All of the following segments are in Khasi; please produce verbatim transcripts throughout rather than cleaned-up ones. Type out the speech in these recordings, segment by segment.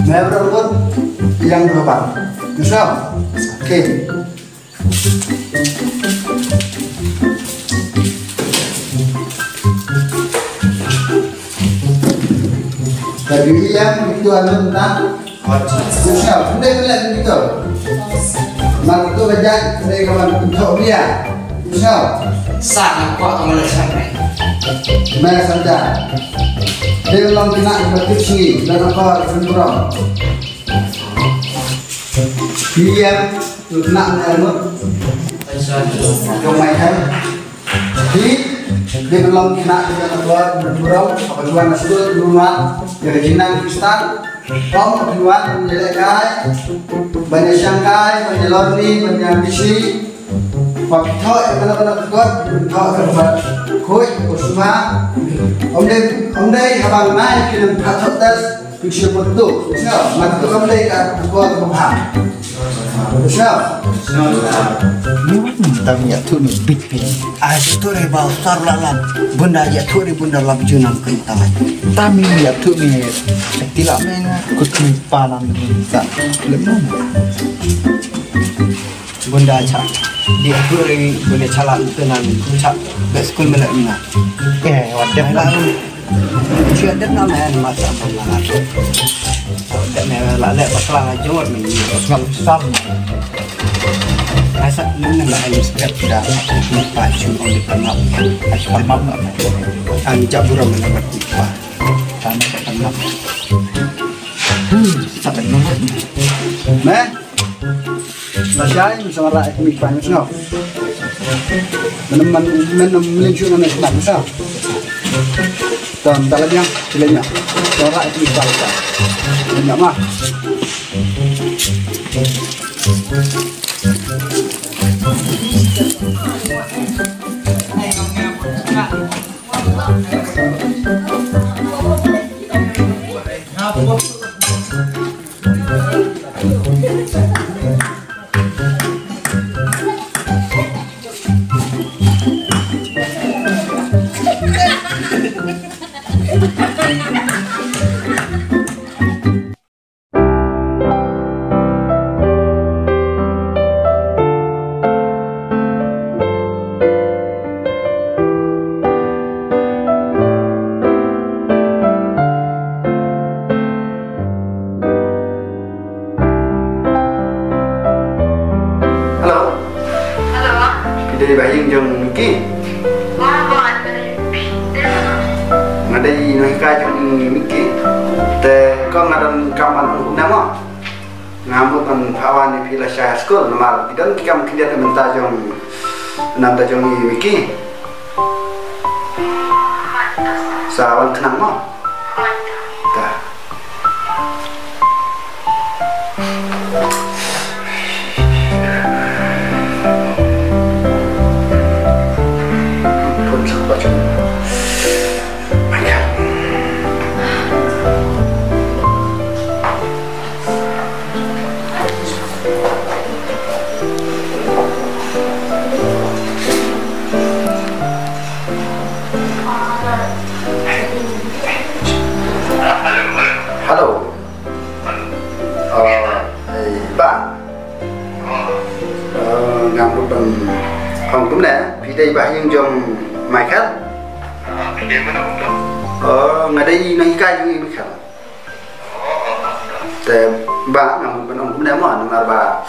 Member pun yang berapa? Bisa? Oke. Bagi yang itu anu tentang Bisa, udah, udah gitu. Mar tu bajak, udah kawan untuk dia. Bisa. Sa na ko amal sa. Mana saja. Dia long kena betul sini dan apa sempurna. Dia nak nak. Jom mai kan. Hi, dei ban long khynnah kiba ïa ka bor, kiba burom, haba ki wan na skul, ki wan ïa ka jingnang Khristan, ym, ki wan ban ïalehkai, ban ïashangkai, ban ïalorni, ban ïabishni. Ba phi thoh ïa kano kano ka kot, phi thoh ïa kaba khuid, kaba sumar. Ym dei, ym dei haba ngai phi nang phah thoh test, Phi shu pynduh, shu, mat tu kam dei ka, ka, ka, ka, ka. Shu. Tam ïathuh ne bit bit. Ai tu re ba sar la lam. Bunda ïathuh re bunda lam junam kun tam. Tam ïathuh ne. Tila me na kut ni palam ni ta. Lem. Bunda cha. Di aku ri bunda chala tu nan cha. Best school mele mina. Eh, wadah lah. Shu dep na men ma cha ma la. Dep me la le bakla la jor ni. Sam sam. Asa nun na ai step da. Pa chu on di panap. Ai panap na. An jabura mena pa. Tanah panap. Hmm, sampai nomor. Meh. Lashai, sa wanrah ïa ka miet ba ngi sngewbha. Men, men, men, men shu nang sngewbha sa. Tam, tam lashai, lashai. Sa wanrah ïa ka miet ba ngi sngewbha. Lashai ma. Hello. Hello. Phi dei bah ïing jong Mickey? Nga dei nonghikai jong Mickey. Te ko nga don kam ban ong kumne mo. Nga mut ban phah wan ïa phi lashai ha skul namar ki don ki kam khyndiat na bynta jong, na bynta jong i Mickey. Sa wan khnang mo. Ta. Hello. Oh, eh, bah. Oh, nga mut ban ong kumne, phi dei bah ïing jong Michael? Oh, nga dei nonghikai jong i Michael. Te ba nga mut ban ong kumne mo namar ba,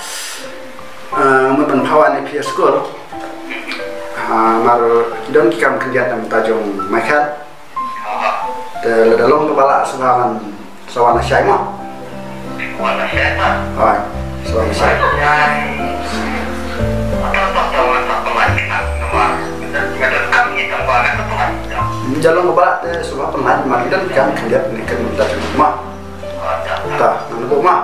eh, nga mut ban phah wan ïa phi ha skul. Ah, namar ki don ki kam khyndiat na bynta jong Michael. Te lada long kaba lah sngewbha ban sa wan lashai mo. Wan lashai mo. Hooid, sa wan lashai. Ym, lada long kaba lah te sngewbha pynlait, namar ki don ki kam khyndiat na bynta jong Michael mo. Ta, ngan buh mo.